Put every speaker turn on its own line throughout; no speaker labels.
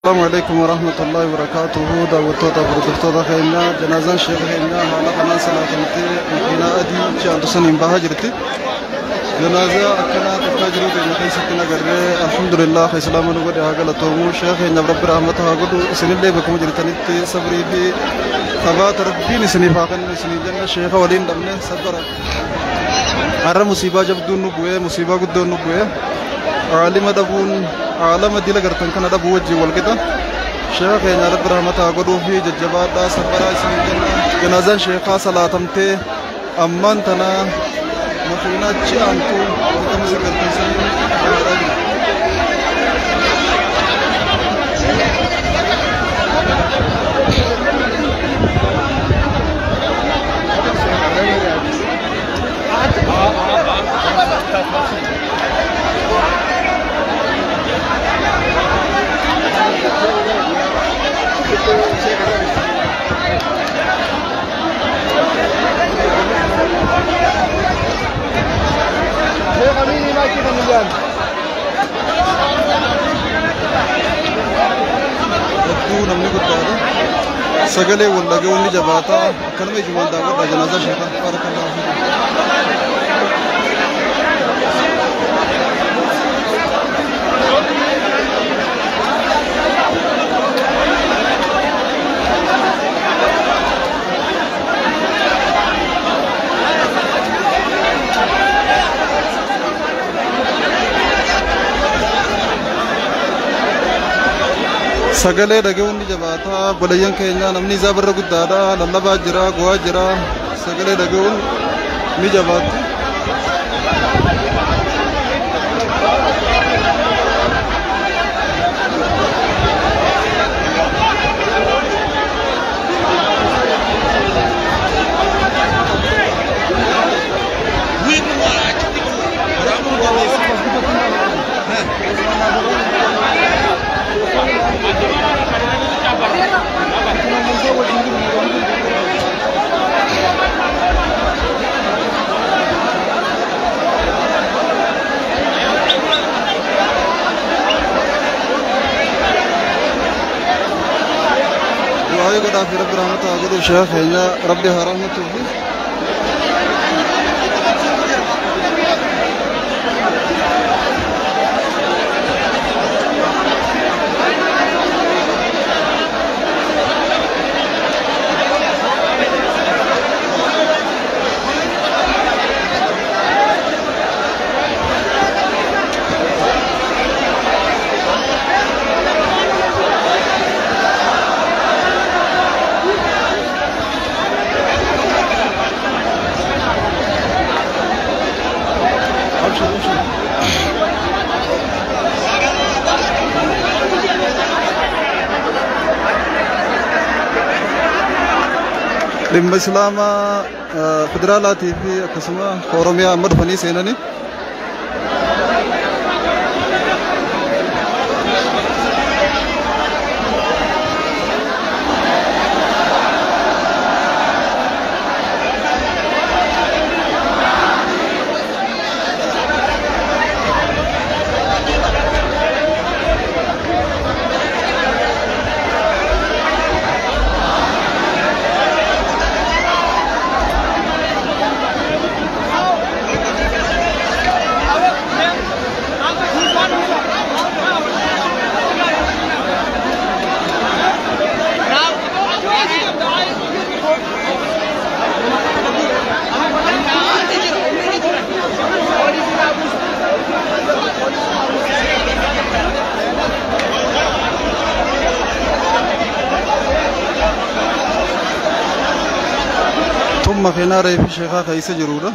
Assalamu alaikum warahmatullahi wabarakatuhu. Daawwattoota hordoftoota keenyaa, janaazaan sheeka keenyaa haala kanaan salaatamtee makiinaa adii ji'aantu saniin bahaa jirti. Janaazaa akkanaa takkaa jiruu keenya keessatti nagarree, alhamdulillah, islaama nu godhe haa galatoomu. Sheeka keenyaaf Rabbi rahmata haa godhu. Isinillee bakkuma jirtanitti sabrii fi sabaata Rabbiin isiniif haa kennu isinii jenna. Sheeka waliin dhabne sabara. Har'a musiibaa jabduun nu bu'ee, musiibaa guddoon nu bu'ee. Aalima dhabuun aalama dila gartan kana dhabuu wajjin wal qixa. Sheeka keenya Rabbi rahmata haa godhuu fi jajjabaadhaa, sabbaraa isinii jenna. Janaazaan sheekaa salaatamtee ammaan tana makiinaa achi aantu bakka isin gartan saniin bahaadhaa jirti. Hedduu namni guddaadha. Sagalee wal dhaga'uun ni jabaataa. Akkanuma ijumaan daawwadhaa janaazaa sheekaa. Barakallahu fiikum. Sagalee dhaga'uun ni jabaataa. Obboleeyyan keenya, namni isaa birra guddaadha. Lallabaa jira, go'aa jira. Sagalee dhaga'uun ni jabaatti. Du'aa godhaa fi Rabbi rahmata haa godhuuf sheeka keenya, Rabbi haa rahmatuufi. Abshir, abshir. Dhimma Islaamaa federaalaatii fi akkasuma Oromiyaa amma dhufanii seenanii. Tun makiinaa reefi sheekaa keessa jirudha.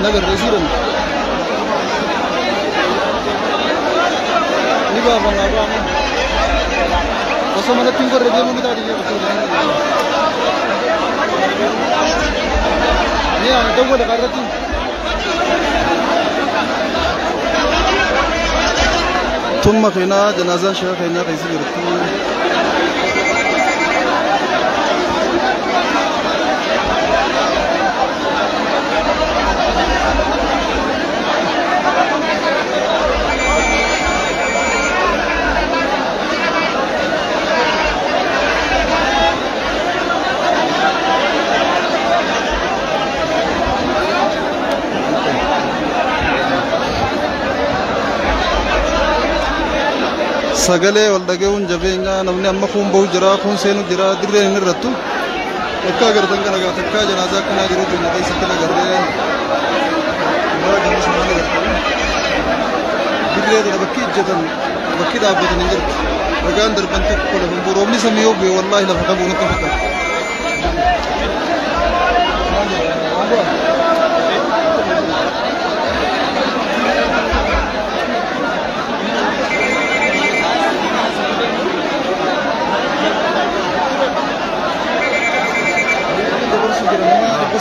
Nagarree siiran. Ni baafannaa baama. Osoo manatti hin gorre deemuu ni taati jedhu. Ni ama dawwala qarratti. Tun makiinaa janaazaan sheeka keenyaa keessa jirtu. Sagalee wal dhaga'uun jabeenyaa namni amma kun bahu jira kun seenu jira dirreen hin irrattu. Akka agartan kana gaa takkaa janaazaa akkanaa jiru keenya keessatti agarree biraa gamas maal agartan dirree tana bakki ijjatan bakki dhaabbatan hin jirtu. Dhagaan darban tokko lafa hin bu'u roobni samii yoo bu'e wallaahi lafa qabu natti fakkaata.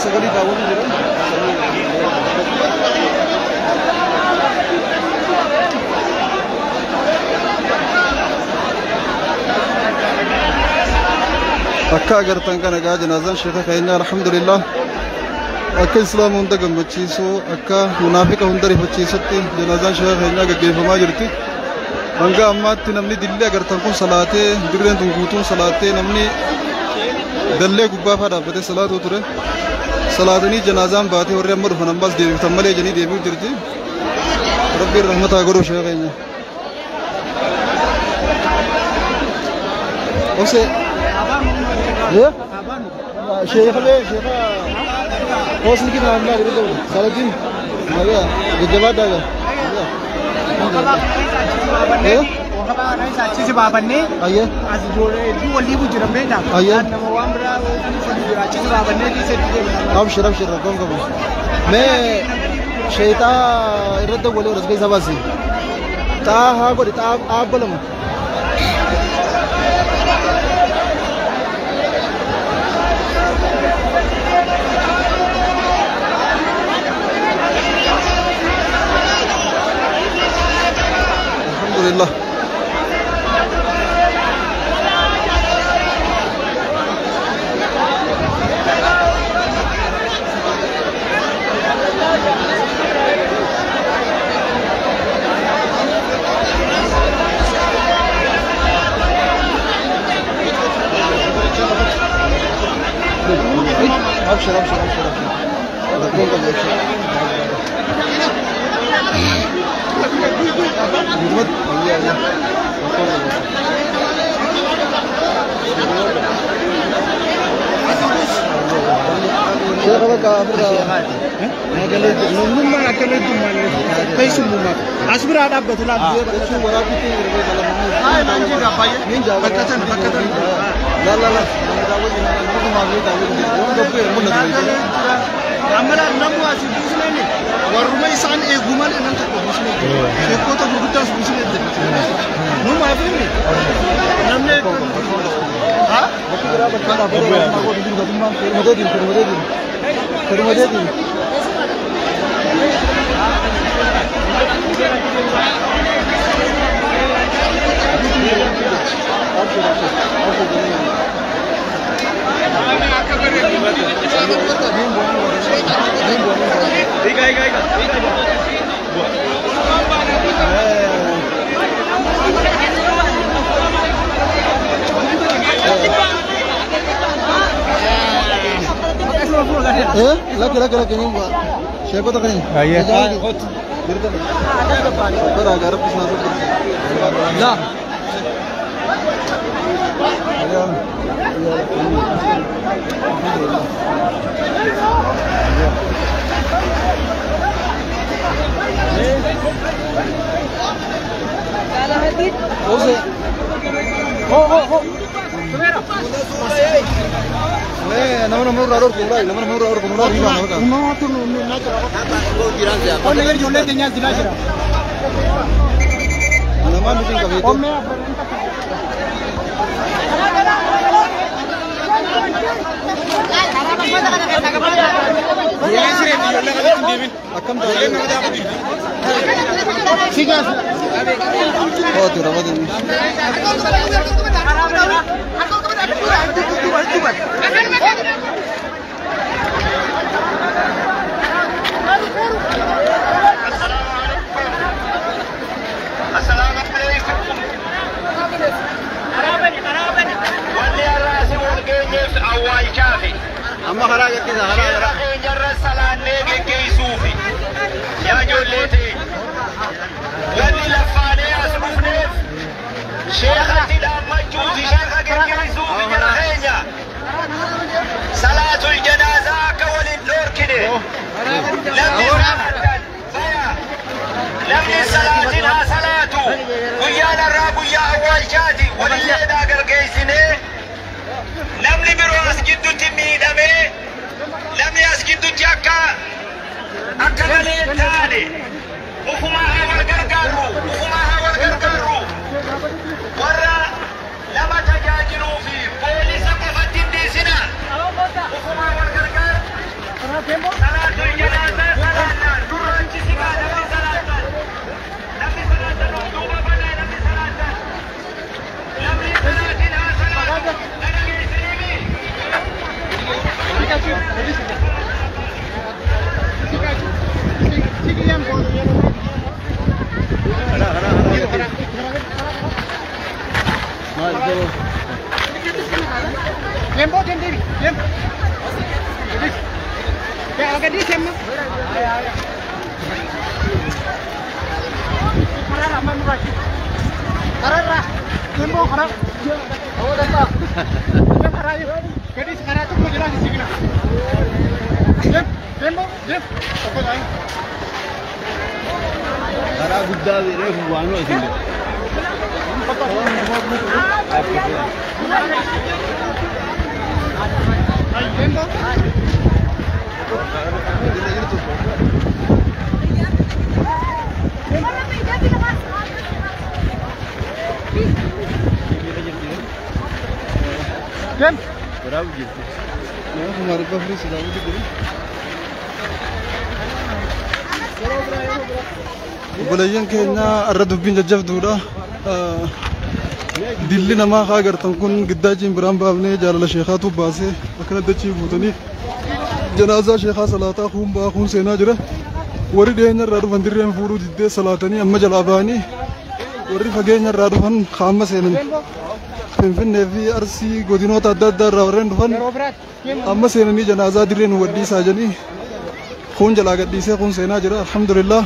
Sagalii daawwatu jira. Akka agartan kana gaa janaazaan sheeka keenya alhamdulillah akka islaama hunda gammachiisu akka munaafiqa hunda rifachiisutti janaazaan sheeka keenyaa gaggeeffamaa jirti. Hanga ammaatti namni dillee agartan kun salaatee dirreen tun guutuun salaatee namni dallee gubbaa fa'aa dhaabbatee salaatuu ture. Salaatanii janaazaan baatee warri amma dhufan ammas deebiftan malee jedhanii deebi'u jirti. Rabbiin rahmataa godhu sheeka keenya. Obse. إيه؟ شيخ ليه شيخ وصل كده عامل لي سالدين هذا الجواب ده إيه؟ أيه؟ أيه؟ أبشر أبشر قوم قوم ما شيطان يرد ولا رزق زباسي تا ها قولي تا أبلم الحمد لله. أبشر أبشر أبشر أبشر. لا لا لا لك لك لك شايفه تقريبا لا
awwaalchaati walilleedhaa gargeessinee namni biroo as gidduutti miidhamee namni as gidduutti akka akka malee taane ufumaa haa wal gargaarru ufumaa haa wal gargaarru warra lama tajaajiluu fi poolisa qofatti hin dhiisina ufumaa wal gargaaru salaatul janaaza salaannaan durraachi sigaa namni salaatan namni salaatan of duuba banaa namni salaatan namni salaatiin haa salaatu na dhageessiniimi.
Karaa guddaa reefu waanuma isin
हमारे पास फ्री सजावट करी obboleeyyan keenya irra dubbiin jajjabduudha. Dilli namaa haa agartan kun giddaajiin biraan baafnee jaalala sheekaatu baasee akkana dachii guutanii janaazaa sheekaa salaataa kuun ba'aa kuun seenaa jira. Warri dhiyeenya irraa dhufan dirreen fuudhuu diddee salaatanii amma jalaa ba'anii warri fageenya irraa dhufan kaamma seenan. Finfinnee fi Arsii godinoota adda addaa irraa warreen dhufan amma seenanii janaazaa dirreen wadhiisaa jedhanii kuun jalaa gadhiisee kuun seenaa jira. Alhamdulillah.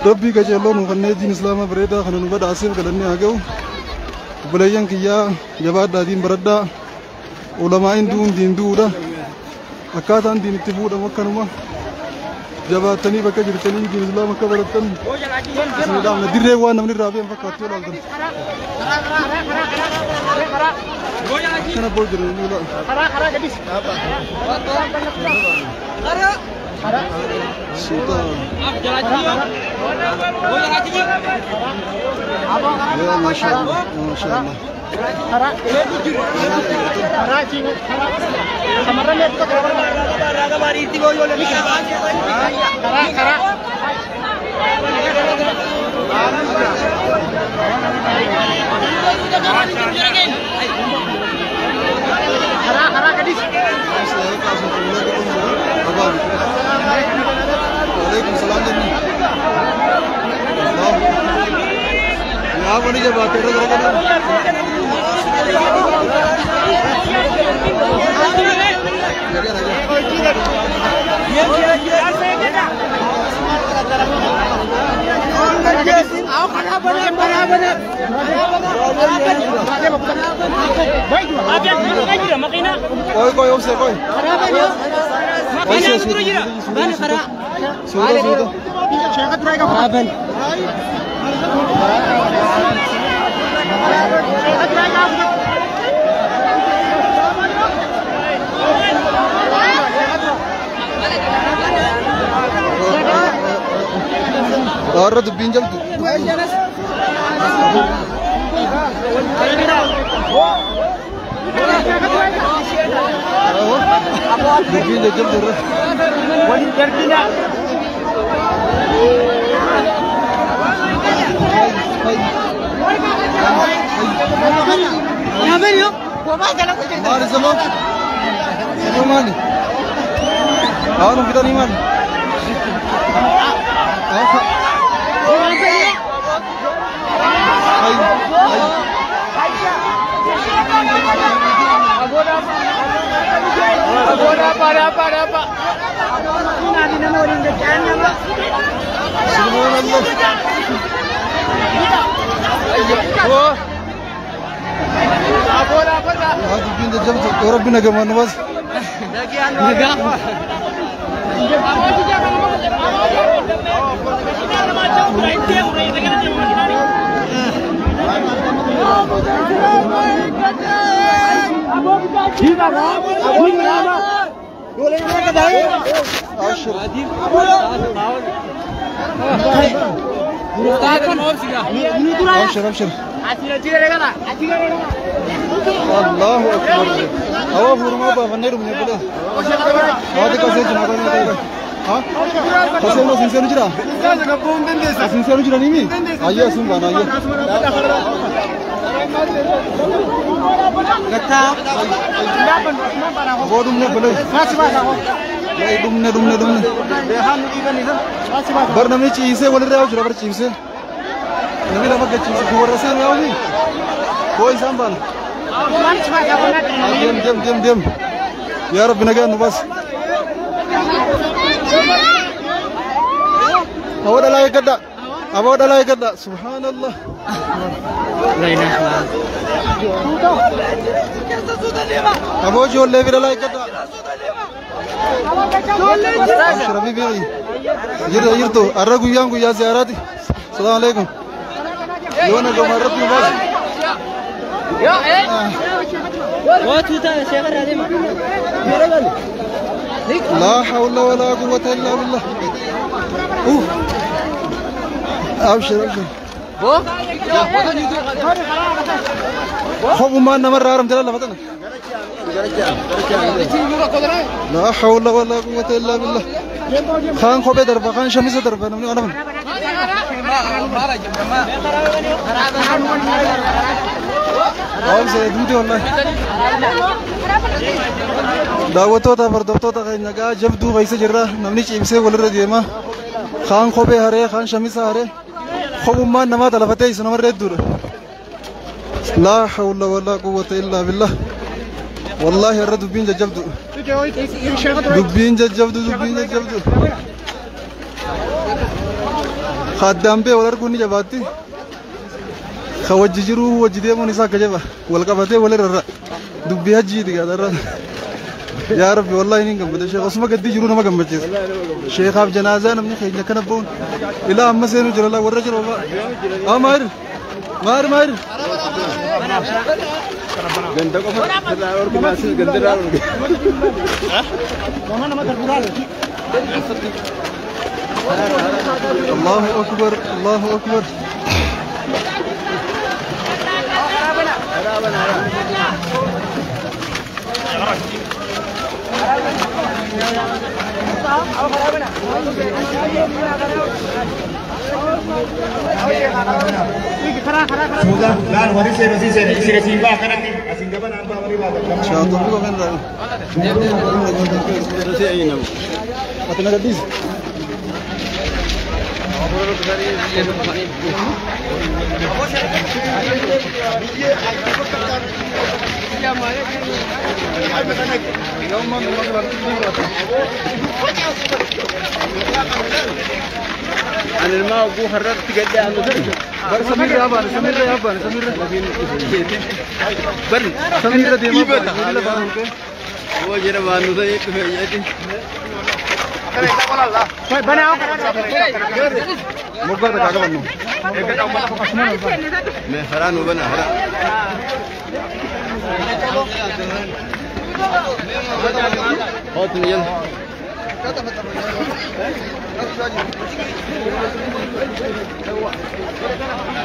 Rabbii qajeeloo nu kanneen diin islaamaa bareedaa kana nu badhaaseef galannee haa ga'u. Obboleeyyan kiyyaa jabaadhaa diin baradhaa. Ulamaa'iin du'uun diin du'uudha. Akkaataan diin itti fuudhamu akkanuma jabaattanii bakka jirtanii diin islaama akka barattan isin dhaamna. Dirree waan namni irraa fe'an fakkaatti yoo ilaaltan. Akkana boo jiru ni ilaala. Sultan. Ya maşallah, maşallah. Waalaikum salam jenni. yaa wani jabaatee irra garagalee. Qoy qoy obse qoy. Suuta suuta. Warra dubbiin jabdu. Dubbiin jajjabdu irra. Maali sabab? Sabab maali? Hawaanu fitanii maali? Dubbiin jajjabdu yoo rabbi nagamaan nu baase. Abshir. Abshir abshir. الله أكبر. أوه فرما بافنير من يبلا. هذا كسر جنابه نه. ها؟ كسر ما سنسير جرا. سنسير جرا نيمي. آيه سن بانا آيه. वो दुमने बोले. ये दुमने दुमने दुमने. बर नमी चीज़ से बोल रहे हो जरा बर चीज़ से. नमी लगा के चीज़ से बोल रहे हैं नहीं कोई संभाल. دم دم دم دم يا رب نجان بس أود لا يقدر أود لا يقدر سبحان الله
لا إله إلا الله
أبو جو اللي في لا يقدر شربي بيعي يرد يردو أرجو يانغو يا زياراتي السلام عليكم يونا جو مرت بس لا حول ولا قوة إلا بالله. أوه. أبشر أبشر. خوف ما نمر عرم تلا فتنا. لا حول ولا قوة إلا بالله. خان خوبه دربا خان شميسة دربا نمني أنا من. Daawwattoota hordoftoota keenya gaa jabduu keessa jirra. Namni ciibsee walirra deema. Kaan kophee haree, kaan shamisa haree. Kophummaan namaa talafatee isa namarra hedduudha. Laa hawla walaa quwwata illaa billah. Wallaahi har'a dubbiin jajjabdu. Dubbiin jajjabdu, dubbiin jajjabdu. Khaddaan bee wal arguun ni jabaatti. Wajji jiruu wajji deemuun isaa akka jaba wal qabatee walirra dubbii hajjiiti gaadharra. Yaa Rabbi wallaahi ni gammada sheekh osuma gaddii jiruu nama gammachiisa. Sheekhaaf janaazaa namni keenya kana ba'uun ilaa amma seenuu jira laa warra jiru ba'a. Maayir maayir maayir.
Ganda qofa irraa orgi ganda irraa orgi.
Allahu akbar Allahu akbar.
أنا الماء أبو حررت قد أنا
بر سمير يا بان سمير يا بان سمير
بر
سمير دي ما
هو جرى بانو ده يك
مقدر كاغا بنو
मैं हरा नो बना हरा बहुत नियल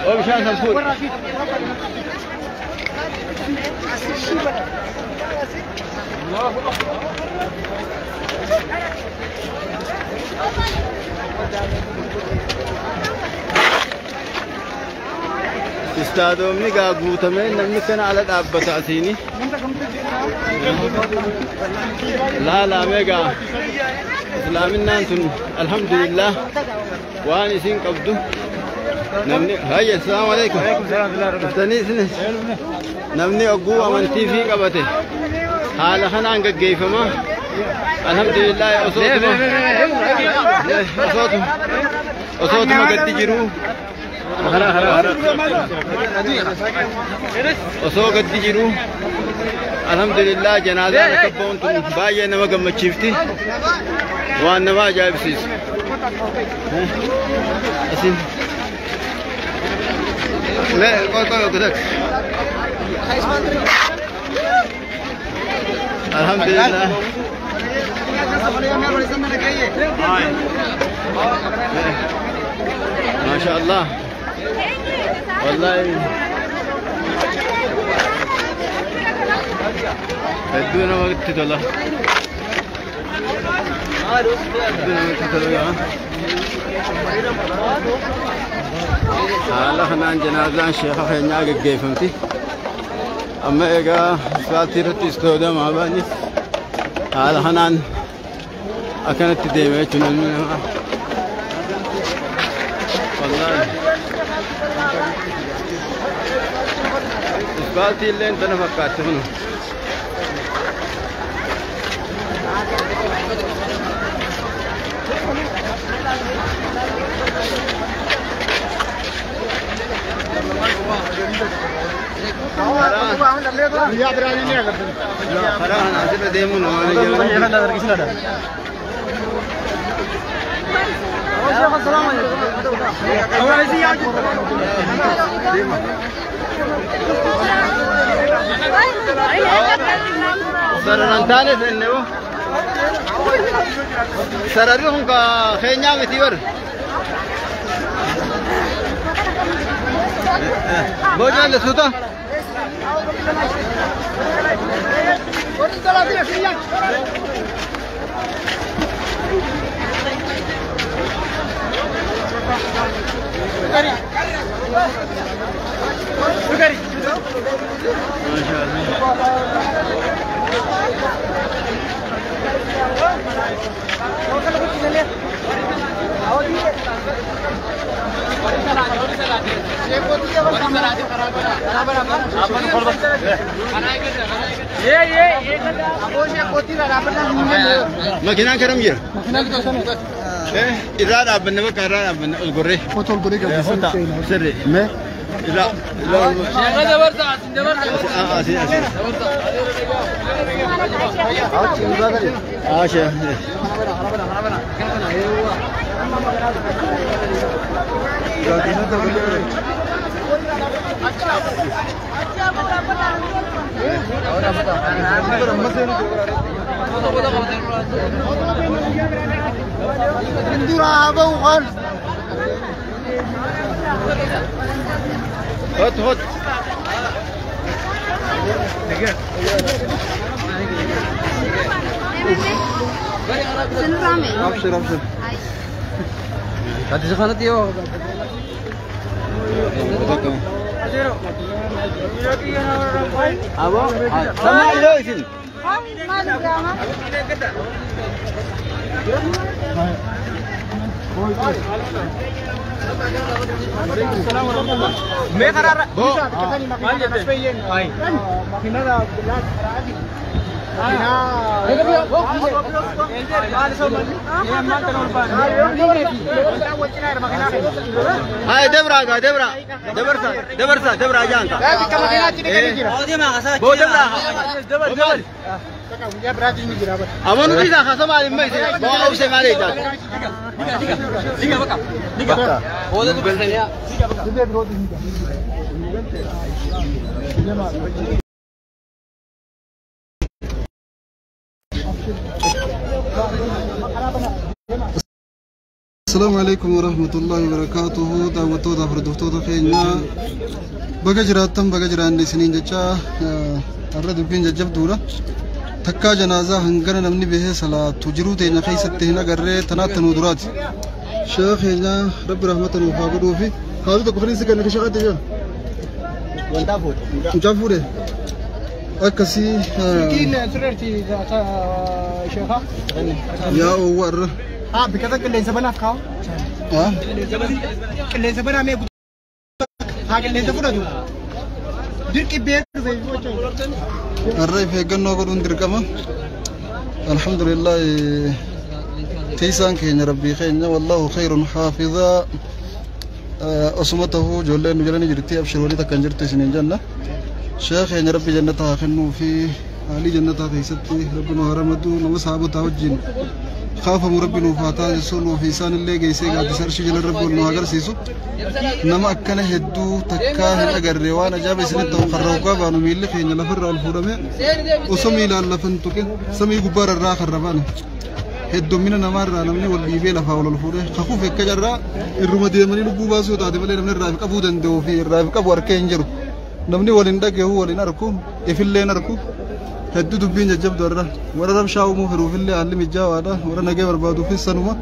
और शान फूल Istaadoomni gaa guutamee namni kana ala dhaabbata asiini. Laalamee gaa islaaminaan tun alhamdulillah waan isin qabdu namni hayya assalaamu alaikum. Dhuftanii isinis namni oguu amantii fi qabate haala kanaan gaggeeffama. Alhamdulillah osootuma gaddi jiru. Osoo gaddi jiru alhamdulillah janaazaan akka ba'uun tun baay'ee nama gammachiifti waan nama ajaa'ibsiisu. Asin mee qoy qoy qoy. Alhamdulillah. ما شاء الله والله ادونا وقت تدلا haala kanaan janaazaan sheeka keenyaa geggeeffamti. Amma egaa asfaaltii irratti istoodamaa baanis haala kanaan akkanatti deema jechuun ilmi namaa. Wallaahi. Asfaaltii illee tana fakkaatti kun. Sararri kun keenyaa miti bar. Bojaan suuta. Makiinaan karam jira? Irraa dhaabbanne bakka irraa dhaabbanne ol gorree.
Otoo ol gorree gaggeessan
Sirri.
Mee?
Irraa. Asii asii. Asii. خد خد
ابشر ابشر.
سمع لوشن هاي دبرا دبرا دبرسا دبرسا دبرا جانتا بو دبرا دبر أمانو دي خاصة مالي ما يصير بو أوسع مالي جان
السلام عليكم ورحمة الله وبركاته. daawwattoota hordoftoota keenya baga jiraattan baga jiraanne isiniin jecha har'a dubbiin jajjabduudha. Takkaa janaazaa hangana namni bahee salaatu jiruu teenya keessatti hin agarree tanaatti nu duraati. Sheekh keenya rabbi rahmata nuuf haa godhuufi haadha tokko firiinsi kenna shaqatte jira. Mucaa fuudhe akkasii yaa oowwa irra.
Bikata qilleensa banaaf kaa'u. Qilleensa banaa mee haa qilleensa fudhatu. Dirqi beeku dhufe.
Har'a if eeggannoo godhuun dirqama. Alhamdulillah teessaan keenya rabbii keenya wallaahu khayrun haafizaa. Osuma ta'uu ijoolleen nu jalanii jirti abshir walii takkan jirtu isiniin jenna. Sheekh keenya rabbi jannata haa kennuu fi haalii jannataa keessatti rabbi nu haa ramadu nama sahaabotaa wajjin Kaafamu rabbi nuuf haa taasisu nuuf isaan illee geessee gaaddisa arshii jala rabbi ol nu haa agarsiisu. Nama akkana hedduu takkaa hin agarre waan ajaa'iba isinitti ta'u karra hoggaa baanu miilli keenya lafarraa ol fuudhame osoo miilaan lafa hin tuqin samii gubbaarraa karra baane. Heddummina namaarraa namni wal dhiibee lafaa ol ol fuudhee kakuuf akka carraa irruma deemanii lubbuu baasuu taate malee namni irraa qabuu danda'uu fi irraa qabu harkee hin jiru. Namni waliin dhagahu waliin arku ifillee hin arku hedduu dubbiin jajjabdu irra warra rabshaa uumuu firuufillee haalli mijaawaadha warra nagee barbaaduufis sanuma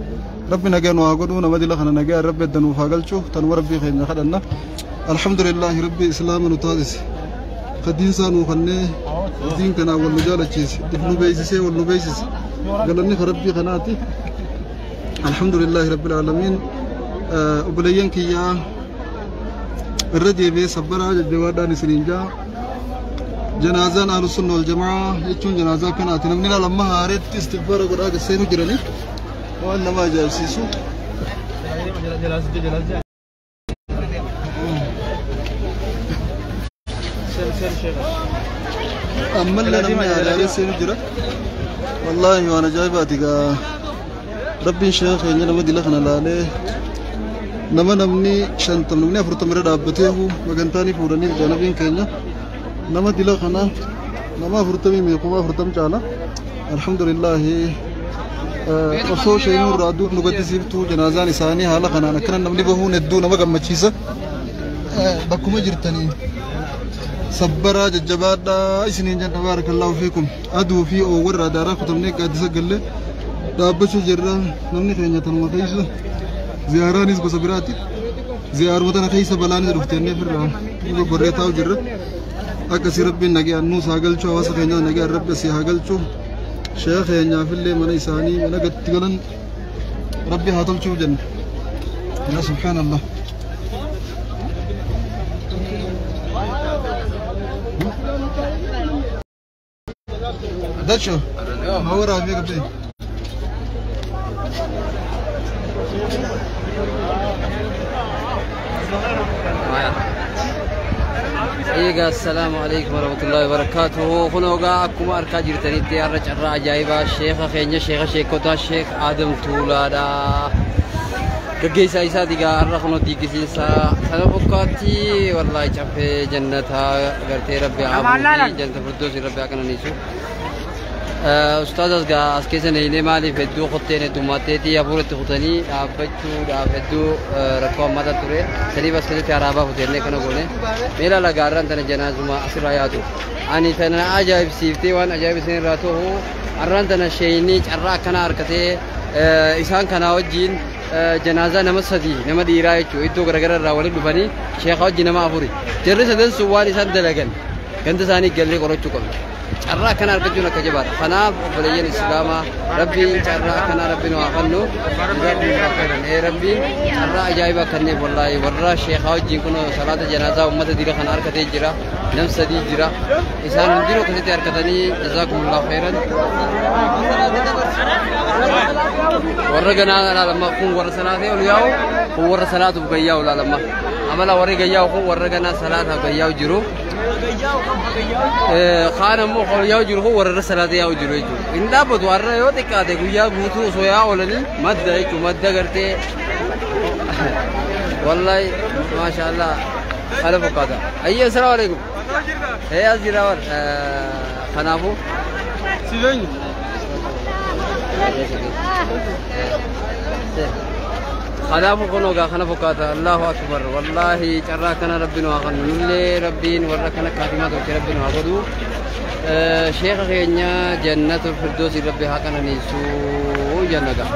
rabbi nagee nu haa godhuu nama dila kana nagee rabbi edda nuuf haa galchu tanuma rabbii keenya kadhanna. Alhamdulillaahi rabbi islaama nu taasise. Kadiinsaa nuu kannee diin kanaa wal nu jaalachiise if nu beeksisee wal nu beeksise. Galanni rabbii kanaati. Alhamdulillaahi rabbil aalamiin. Obboleeyyan kiyyaa irra deebi'ee sabbaraa jajjabaadhaan isiniin jaa. Janaazaan ahlu sunna wal jamaa jechuun janaazaa kanaati. Namni lamma haareetti istighfaara godhaa seenuu jiranii waan nama ajaa'ibsiisu. Ammallee namni haaree seenuu jira. Wallaahi waan ajaa'ibaati gaa. Rabbiin sheekha keenya nama dila kana laalee nama namni 50 namni 40 irra dhaabbateehu magantaanii fuudhanii janabiin keenya nama dila kana nama 40 meequma 40 caala. Alhamdulillaahi osoo sheenuu irraa aduun nu gaddisiiftuu janaazaan isaanii haala kanaan akkana namni bahuun hedduu nama gammachiisa. Bakkuma jirtanii sabbaraa jajjabaadhaa isiniin jenna baarakallaahu fiikum. Aduu fi oowwarraa daaraa kutamnee gaaddisa gallee dhaabbachuu jirra. Namni keenya tanuma keessa ziyaaraanis gosa biraati. Ziyaaruma tana keessa balaanis dhufteenneef irraa goggorree taa'u jirra. Akkasii rabbiin nagayaan nuus haa galchu hawaasa keenya nagayaan rabbi asii haa galchu. Sheekha keenyaafillee mana isaanii mana gatti galan rabbi haa tolchuu jenna. Yaa subhaanallah. Dacho, ma wara bi gabe.
Egaa assalaamu alaikum warahmatullahi wabarakatuh. Kun ogaa akkuma argaa jirtanitti har'a carraa ajaa'ibaa sheekha keenya sheekha sheekotaa Sheek Adam Tuulaadha. Gaggeessaa isaati egaa har'a kunoo diigisiinsa sana bokkaatti wallaahi caffee jannataa gartee rabbi haa fi jannata firdoosi rabbi haa qananiisu. Ustaazas gaa as keessa neeyinee maaliif hedduu qotteen heddummaatteetii hafuuratti kutanii dhaabbachuudhaaf hedduu rakkoo hammata ture. Saniif as keessatti haraabaa futeennee kana goone. Meela lagaarraan tana janaazuma asirraa yaatu. Ani tana ajaa'ibsiiftee waan ajaa'iba isin irraa ta'u har'aan tana sheeyinii carraa akkanaa harkatee isaan kanaa wajjin janaazaa nama 3 nama dhiiraa jechuudha iddoo garaagaraa irraa walitti dhufanii sheekha wajjin nama 4. Jarri sadan sun waan isaan dalagan ganda isaanii gallee qorachuu qabna. Carraa akkana argachuun akka jabaadha. Kanaaf obboleeyyan Islaamaa rabbiin carraa akkanaa rabbiin haa kennu. Rabbiin carraa ajaa'ibaa kenneef wallaahi warra sheekhaa wajjin kun salaata janaazaa uummata dira kana harkatee jira. Nam 3 jira. Isaan hundinuu akkasitti harkatanii jazaakumullahu khairan. Warra ganaa ilaalama kun warra salaatee ol yaa'u kun warra salaatuuf gayyaa'u ilaalama. Amala warri gayyaa'u kun warra ganaa salaataaf gayyaa'u jiru. Kaan ammoo ol yaa'u jiru kun warra irra salaatee yaa'u jiru jechuudha. Hin dhaabbatu har'a yoo xiqqaate guyyaa guutuu osoo yaa'u oolanii madda jechuudha madda gartee wallaahi maashaallah haala fakkaata. Ayyee assalaamu alaikum. Ee as jira war kanaafuu. Kanaafuu kun ogaa kana fakkaata Allahu akbar wallaahi carraa kana rabbiin haa kennu nullee rabbiin warra kana kaatimaa tolche rabbiin haa godhu. Sheekha keenya jannata firdoosi rabbi haa qananiisu jenna gaa.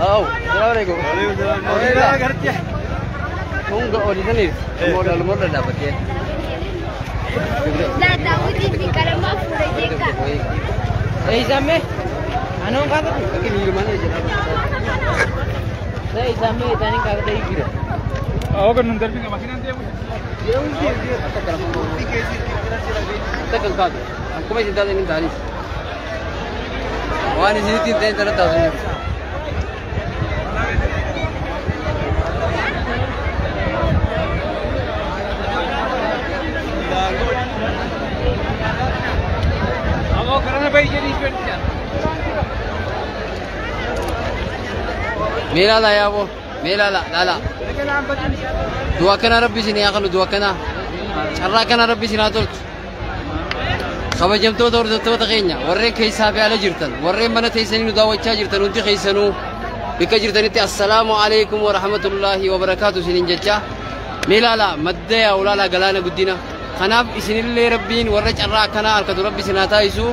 Oh, assalamualaikum. Waalaikumsalam. Tunggu oh di sini. Modal modal dapat ya. Eh, Zame. Takkan kaatu. Akkuma isin taatan hin taanis. Waan isinitti hin ta'in tana taasisu jiru. Mee ilaala yaaboo. Mee ilaala laala. Du'a kana rabbi isin haa kennu du'a kana. Carraa kana rabbi isin haa tolchu. Kabajamtoota hordoftoota keenya warreen keessaa fi ala jirtan warreen mana teessanii nu daawwachaa jirtan hundi keessanuu bakka jirtanitti assalaamu alaikum wa rahmatullaahi wa barakaatu isiniin jecha. Mee ilaala madda yaa ulaalaa galaana guddina. Kanaaf isinillee rabbiin warra carraa akkanaa harkatu rabbi isin haa taasisu.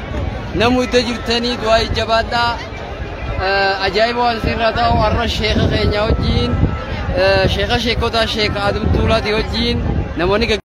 Namu iddoo jirtanii du'aa jabaadhaa. Ajaa'iba waan isinirraa ta'u har'a sheeka keenya wajjin sheeka sheekota sheeka Adam Tuulaatii wajjin namoonni